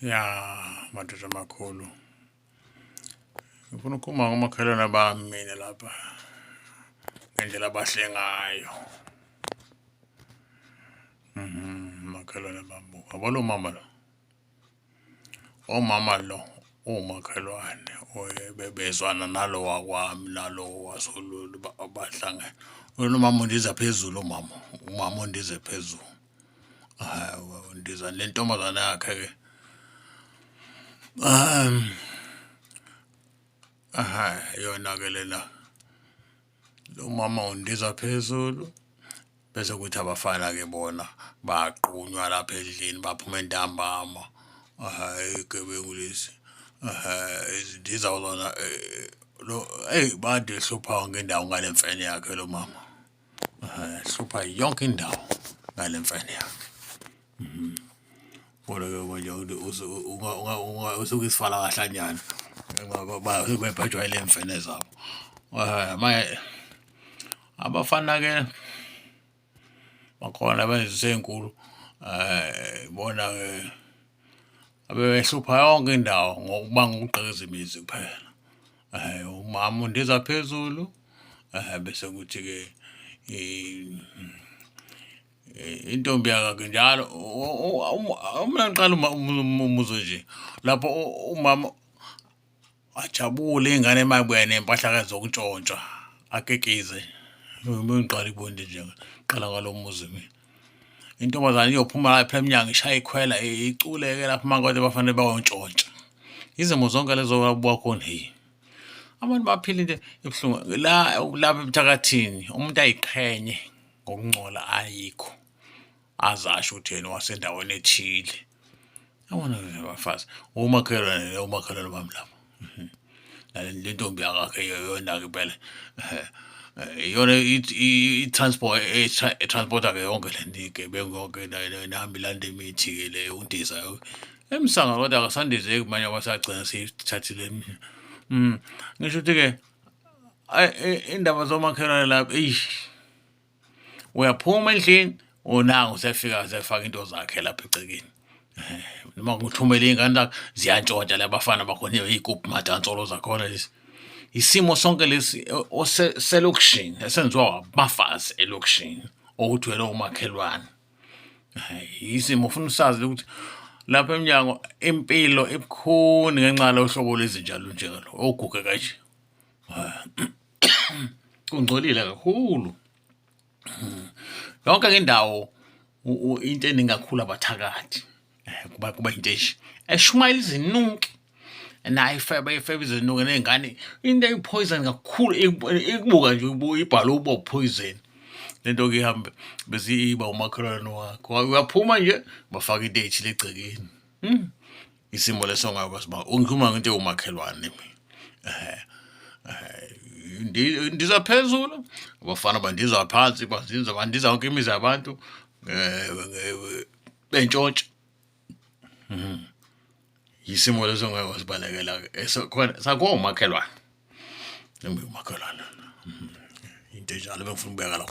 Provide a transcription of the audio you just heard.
Ya, madoda amakhulu. Ngifuna ukukhuluma ngomakhelwane bami mina lapha ngendlela abahle ngayo. Makhelwane bami, yabo lo mama lo, umama lo uwumakhelwane bebezwana nalo wakwami nalo wasoLulu bahlangene. Lona umama undiza phezulu umama, umama undize phezulu. Hawu undiza nentombazane yakhe-ke. Aha, yona-ke lena lo mama undiza phezulu bese kuthi abafana-ke bona bayaqunywa lapha endlini baphuma entambama. Hhayi iy'gebengu lezi, zindiza zona lo eyi bade ehlupha yonke indawo ngale mfene yakhe lo mama. Hlupha yonke indawo ngale mfene yakhe. Kodwa-ke manje usuke isifala kahlanyana bebhejwa yile mfene zabo. Manje abafana-ke bakhona benza ey'nkulu ibona-ke abebehlupha yonke indawo ngokubanga ukugqekeza imizi kuphela. Umama undiza phezulu bese kuthi-ke intombi yakakhe njalo uma ngiqala umuzwe nje lapho umama ajabule ingane uma ibuya ney'mpahla zokuntshontsha akikize. Uma ngiqala ukubona into enjenga qala ngalo muzi mina. Intombazane iyophuma lapha emnyango ishaye ikhwela iculeke lapha uma kodwa bafanele bayontshontsha. Izimo zonke lezo wabuka khona hheyi. Abantu baphila into ebuhlungu la lapha ebuthakathini umuntu ayiqhenye ngokungcola ayikho aze asho ukuthi yena wasendaweni ethile. Yabona nje abafazi umakhelwane umakhelwane bami laba. Le ntombi yakakhe yona-ke impela iyona i-transport e-transport-a-ke yonke le nto iy'gebengu yonke nehamba ilanda imithi-ke le undiza emsanga kodwa akasandizeki manje abasagcina seyithathile eminye. Ngisho ukuthi-ke indaba zomakhelwane lapha eish. Uyaphuma endlini unangu usefika usefaka into zakhe lapha egcekeni. Noma kuthumela iy'ngane zakhe ziyantshontsha la bafana bakhona iy'gubhu madansolo zakhona lezi. Isimo sonke lesi selokishini esenziwa abafazi elokishini okuthi wena umakhelwane. Isimo ufuna usazi ukuthi lapha emnyango impilo ibukhuni ngenxa yalo hlobo lwezinja lunjengalo oguge kanje. Kungcolile kakhulu. Yonke indawo into eningi kakhulu abathakathi kuba kuba into enje eshumayela izinunki nayo ifeba ifeba izinuki ney'ngane into eyi-poison kakhulu ikubuka nje ibhale uba poison le nto-ke ihambe bese iba umakhelwane wakho uyaphuma nje bafake into ey'thile egcekeni. Hmm. Isimo leso ongakwazi uba ungikhuluma ngento ewumakhelwane mina. Ndiza phezulu abafana bandiza phansi bandiza bandiza yonke imizi yabantu bentshontsha. Isimo leso ongeke wasibalekela-ke khona sakho umakhelwane. Umakhelwane. Into enjalo bengifuna ukubeka lapho.